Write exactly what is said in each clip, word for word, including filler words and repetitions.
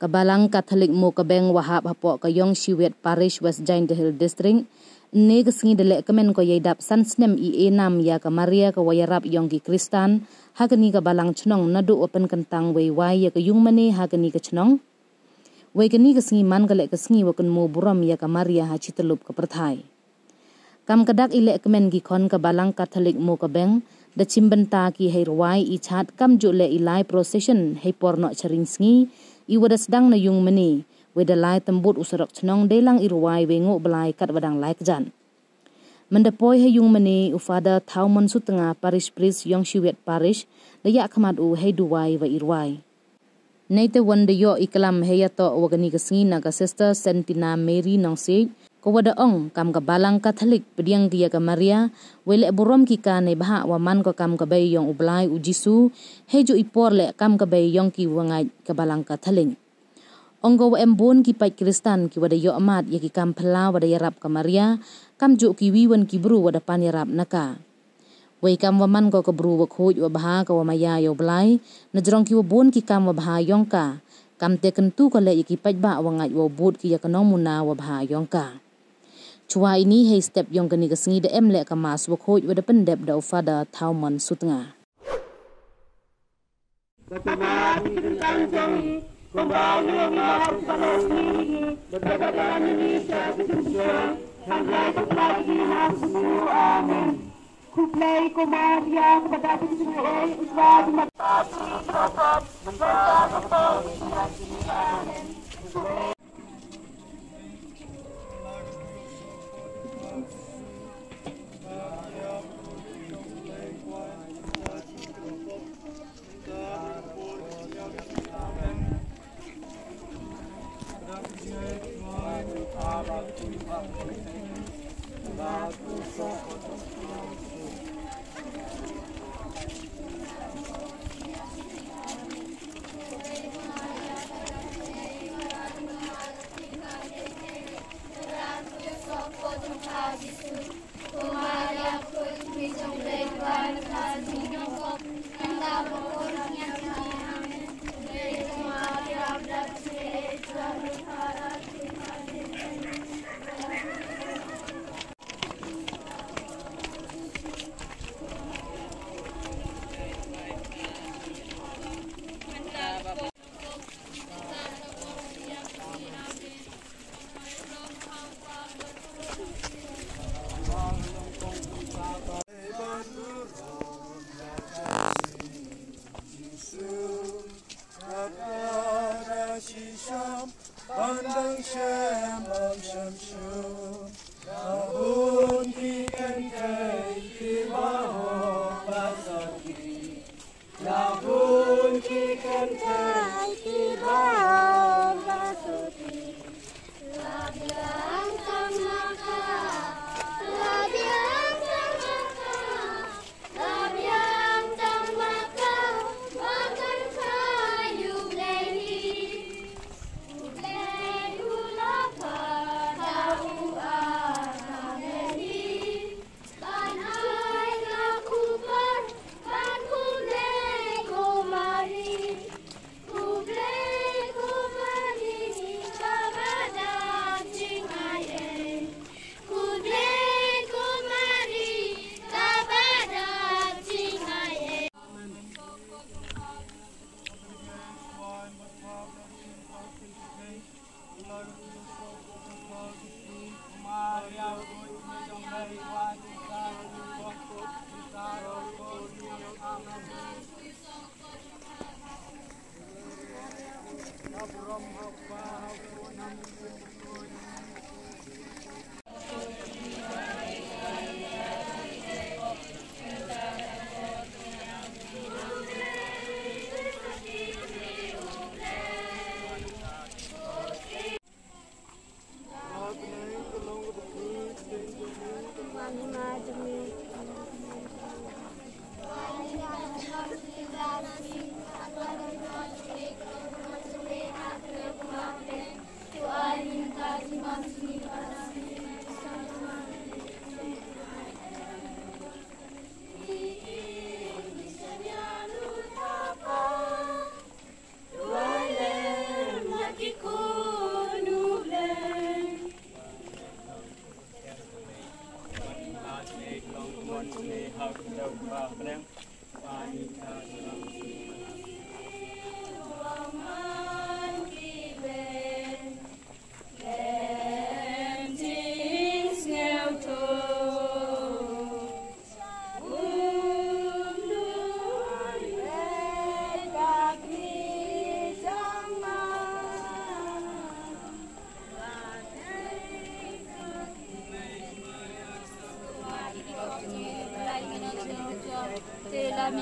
Ka Balang Katholik Mokabeng wa hap hapoh ka Yong Shiwet Parish, West Jaintia Hills District, ne ka sngi da leh kmen ko yei dap san snem i e nam ïa ka Maria ka wa ïarap yong ki Kristan ha kani ka balang chnong naduh wa pynkyntang wei wai ïa ka yung mane ha kani ka chnong. Wei kani ka sngi man ka leh ka sngi wa kynmo burom ïa ka Maria ha chitelup ka pyrthai. Kam ka dak i leh kmen ki khon ka Balang Katholik Mokabeng da chim bynta ki hei rwai i chat kamjuh leh i lai procession hei por noh charing sngi i wa da sdang na yung mane, wei da lai tymbut u surok chnong dei lang i rwai wei nguh blai kat wa dang lai kjat. Mynda poi ha yung mane u Father Thawmon Sutnga, Parish Priest Yong Shiwet Parish, da ïakhmat u hei duwai wa i rwai. Neite wan da ïoh i klam hei ïatoh wa kani ka sngi na ka Sister Sentina Mary Nongsiej, ka wa da ong kam ka Balang Katholik pdiang ki ïa ka Maria, wei leh burom ki ka neibhah wa man ko kam ka bei yong u Blai u Jisu, hei ju i por leh kam ka bei yong ki wa ngait ka Balang Katholik. Ong ko wa em bun ki paid Kristan ki wa da ïoh mad ïa ki kam phylla wa da ïarap ka Maria, kamjuh ki wi wan ki bru wa da pan ïarap na ka. Wei kam wa man ko ka bru wa khuid wa bha ka wa maya ïa u Blai, na jrong ki wa bun ki kam wa bha yong ka. Kam te kyntu ka leh ïa ki paidbah wa ngait wa bud ki ïa ka nongmuna wa bha yong ka. Chwa ini hei step yong kani ka sngi da em leh ka mas wa khuid wa da pyndep da u Father Thawmon Sutnga. Amen. Khublei ko Maria, kaba dap jingeh, u Trai u mat.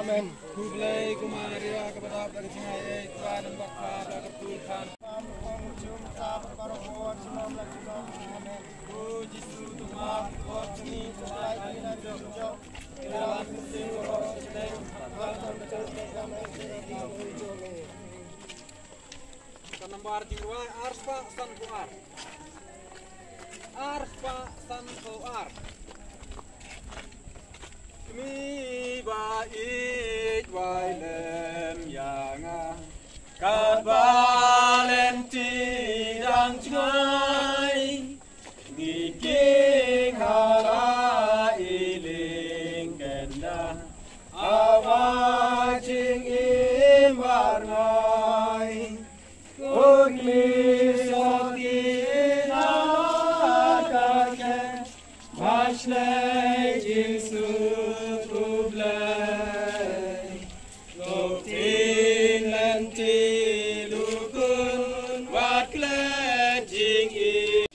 Amen. Khublei ko Maria, kaba dap da ka jingaiei, Trai, nang bad pha, ba ka pyrthuh khan. Pam kong jum, tap, baroh, shalom, la shalom. Amen. O Jisu, tu ma, ko jini, tu lai, ina jok. Ina jok. Ka nambar jingrwai ar spah san phew ar. Ar spah san phew ar. Kmie ba ïeit wai lem ïa nga. Katba lynti dang jngai. Ngi king ha la i lieng kynda, a ba jingim barngai. Ko Kmie sawdong na la ka ke, ba shlei Jisu khublei. Lok tin lynti lukun wat klet jingim.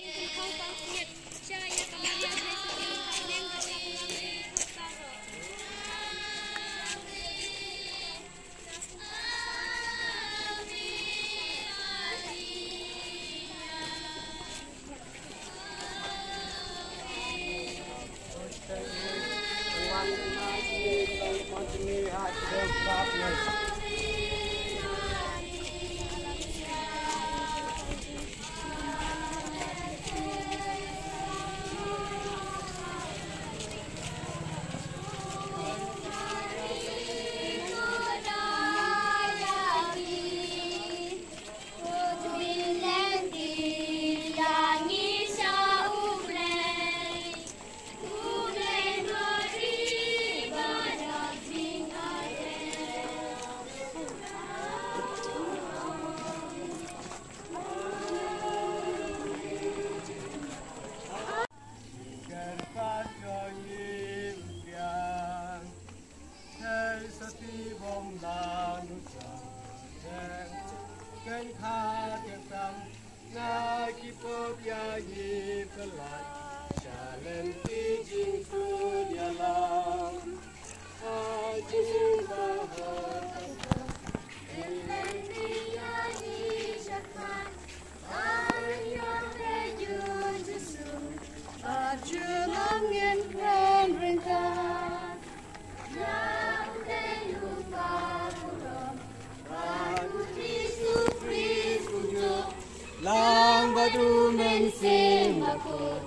Hei sati bom la nu sa, deng, deng kha deng tam, na ki pop ya yi pelai, challenge ki jing tu dia la, a jing ba ha, challenge ki ya yi shakan, a ya ke jun Jisu, a jun am ngin kren ringkan. Lang bad U Mynsiem Bakhuid.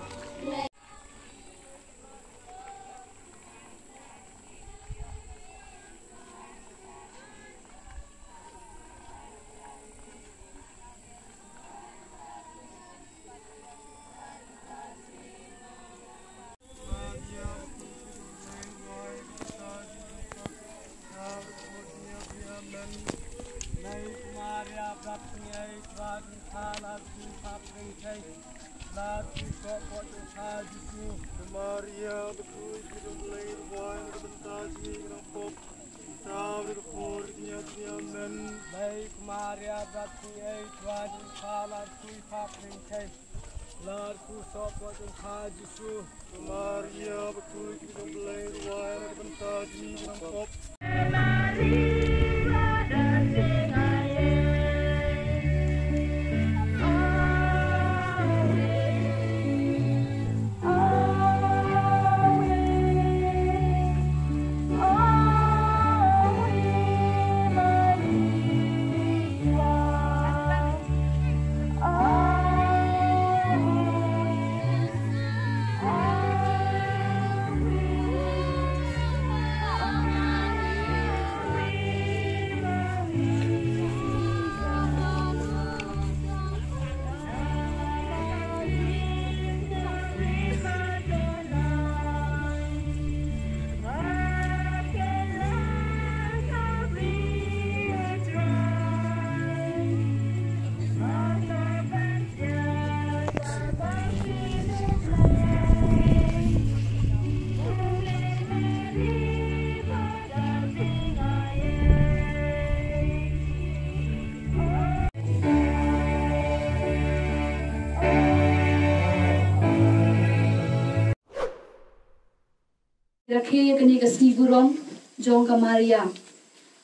Maria, bakhuid ki jong U Blei, ruh wan na ka bynta jong ngi ki nongpop. Tau da ka por ka jingïap jong ngi. Amen. Lei ko Maria, bad ki ei, Trai jong pha, la kyrkhu ïa pha ha pdeng thei. La kyrkhu soh pdeng jong pha Jisu. Ko Maria, bakhuid ki jong U Blei, ruh wan na ka bynta jong ngi ki nongpop. Rakhe ïa kane ka sngi burom jong ka Maria.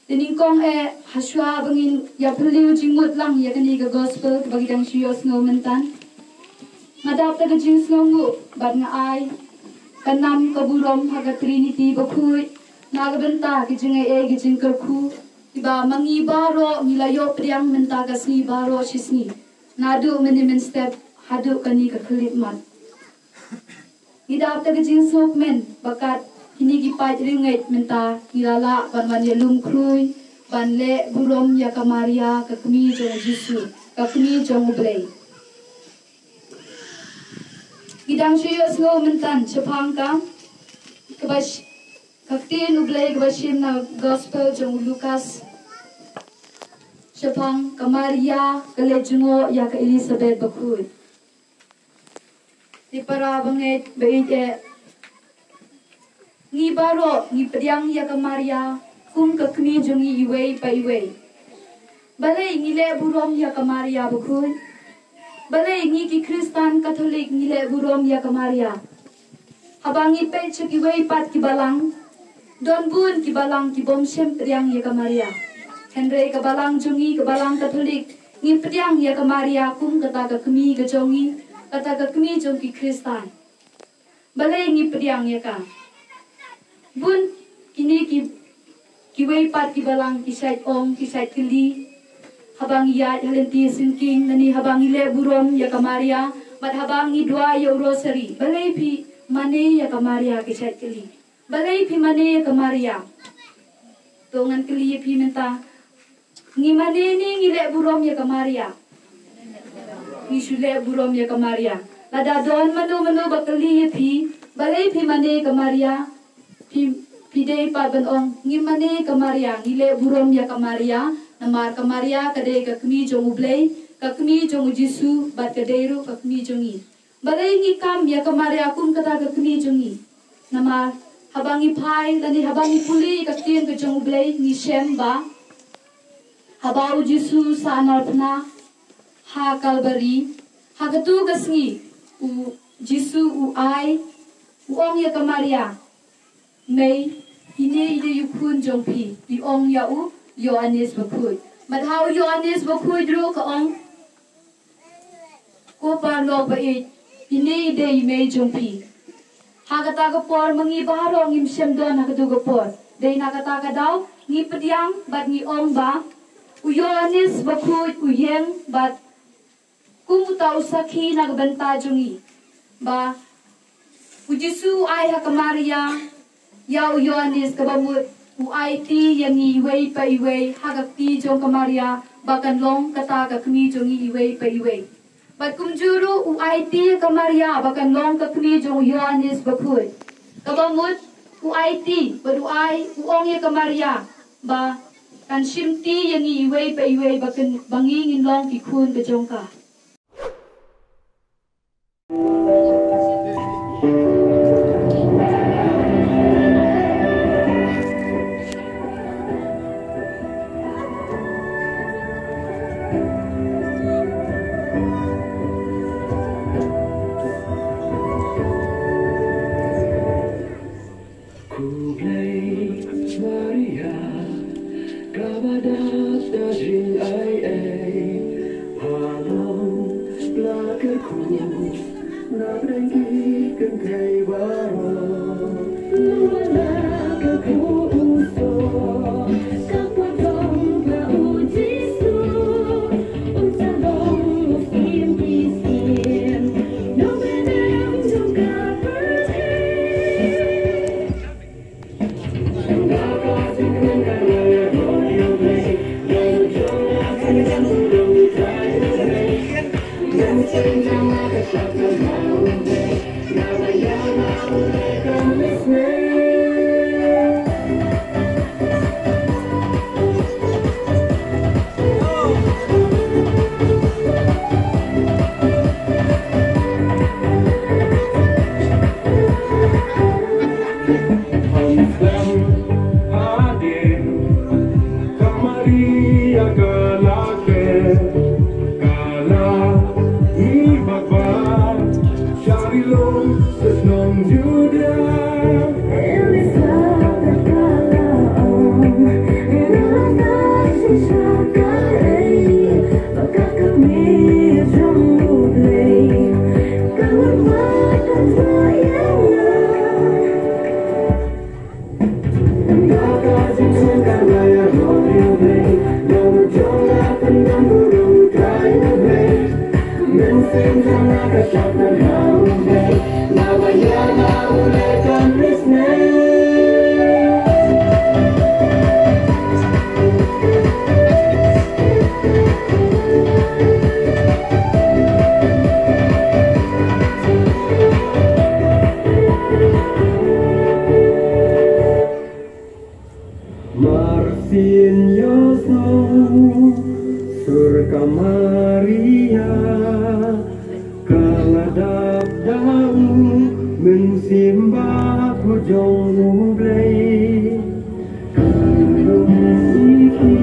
Te nyngkong eh, hashwa ba ngin ïa phylliew jingmut lang ïa kane ka gospel ba ngi dang shu ïohsngew mynta, nga dap da ka jingsngewnguh bad nga ai ka nam ka burom ha ka Trinity bakhuid na ka bynta ki jingaiei ki jingkyrkhu kiba ma ngi baroh ngi la ïoh pdiang mynta ka sngi baroh shisngi, naduh mynne mynstep haduh kane ka khyllipmat. Ngi dap da ka jingsngewkmen ba kat kine ki paid riewngeit mynta ngi la lah ban wan ïalum khrui ban leh burom ïa ka Maria, ka kmie jong u Jisu, ka kmie jong U Blei. Ngi dang shu ïohsngew mynta shaphang ka, kaba sh-, ka ktien U Blei kaba shim na gospel jong u Lukas, shaphang ka Maria ka leit jngoh ïa ka Elisabeth bakhuid. Te para bangeit ba ïeit eh, ngi baroh ngi pdiang ïa ka Maria kum ka kmie jong ngi iwei pa iwei. Balei ngi leh burom ïa ka Maria bakhuid? Balei ngi ki Khristan Katholik ngi leh burom ïa ka Maria? Haba ngi peit sha kiwei pat ki balang, don bun ki balang ki bym shym pdiang ïa ka Maria. Hynrei ka balang jong ngi, ka balang Katholik, ngi pdiang ïa ka Maria kum kata ka kmie ka jong ngi, kata ka kmie jong ki Khristan. Balei ngi pdiang ïa ka? Bun kine ki, kiwei pat ki balang ki shait ong, ki shait kylli. Haba ngi ïaid ha lynti syngkien, lane haba ngi leh burom ïa ka Maria, bad haba ngi duwai ïa u rosary, balei phi mane ïa ka Maria, ki shait kylli. Balei phi mane ïa ka Maria? To ngan kylli ïa phi mynta. Ngi mane ne ngi leh burom ïa ka Maria? Ngi shu leh burom ïa ka Maria. Lada don mano mano ba kylli ïa phi, balei phi mane ïa ka Maria? Phi, phi dei pat ban ong, ngi mane ïa ka Maria, ngi leh burom ïa ka Maria, namar ka Maria ka dei ka kmie jong U Blei, ka kmie jong u Jisu, bad ka dei ruh ka kmie jong ngi. Balei ngi kam ïa ka Maria kum kata ka kmie jong ngi? Namar haba ngi phai, lane haba ngi pule ïa ka ktien ka jong U Blei, ngi shem ba haba u Jisu u sahnarphna ha Kalbari, ha katu ka sngi u Jisu u ai, u ong ïa ka Maria, Mei, ine i dei u khun jong phi, i ong ïa u Ïoannis Bakhuid. Bad ha u Ïoannis Bakhuid ruh ka ong, ko paralok ba ïeit, ine i dei i mei jong phi. Ha kata ka por ma ngi baroh ngim shym don ha katu ka por. Dei na kata ka daw ngi pdiang bad ngi ong ba u Ïoannis Bakhuid u ïeng bad kum uta u sakhi na ka bynta jong ngi. Ba u Jisu u ai ha ka Maria ïa u Ïoannis, kaba mut u aiti ïa ngi iwei pa iwei ha ka kti jong ka Maria, ba kan long kata ka kmie jong ngi iwei pa iwei. Bad kumjuh ruh u aiti ïa ka Maria ba kan long ka kmie jong u Ïoannis Bakhuid. Kaba mut u aiti bad u ai, u ong ïa ka Maria ba kan shimti ïa ngi iwei pa iwei ba kan, ba ngi ngin long ki khun ka jong ka. Khublei Maria, kaba dap da jingaiei, halor la kyrkhu na pdeng ki kynthei baroh. La kyrkhu u soh, ka pdong ba u Jisu un sa long u syiem ki syiem, nongpynim jong ka pyrthei. Hadien ka Maria ka la klet, ka la mih bad bad sha ri lum sha shnong Judia. Marsin yoso sur ka Maria, ka la dap da u mynsiem ba ku jong U Blei. Ka lum i ki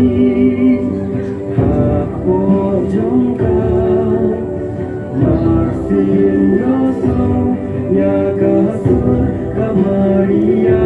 ha ko jong ka. Marsin yoso ïa ka sur ka Maria.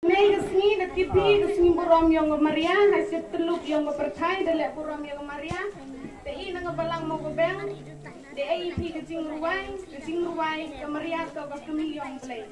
Mynta ka sngi da ki phi ka sngi burom ïong ka Maria, ha shi tyllup ïong ka pyrthai da leh burom ïa ka Maria. Te i na ka balang mo ka beng, da ei phi ka jingrwai, ka jingrwai ka Maria to ka kmie ïong Blei.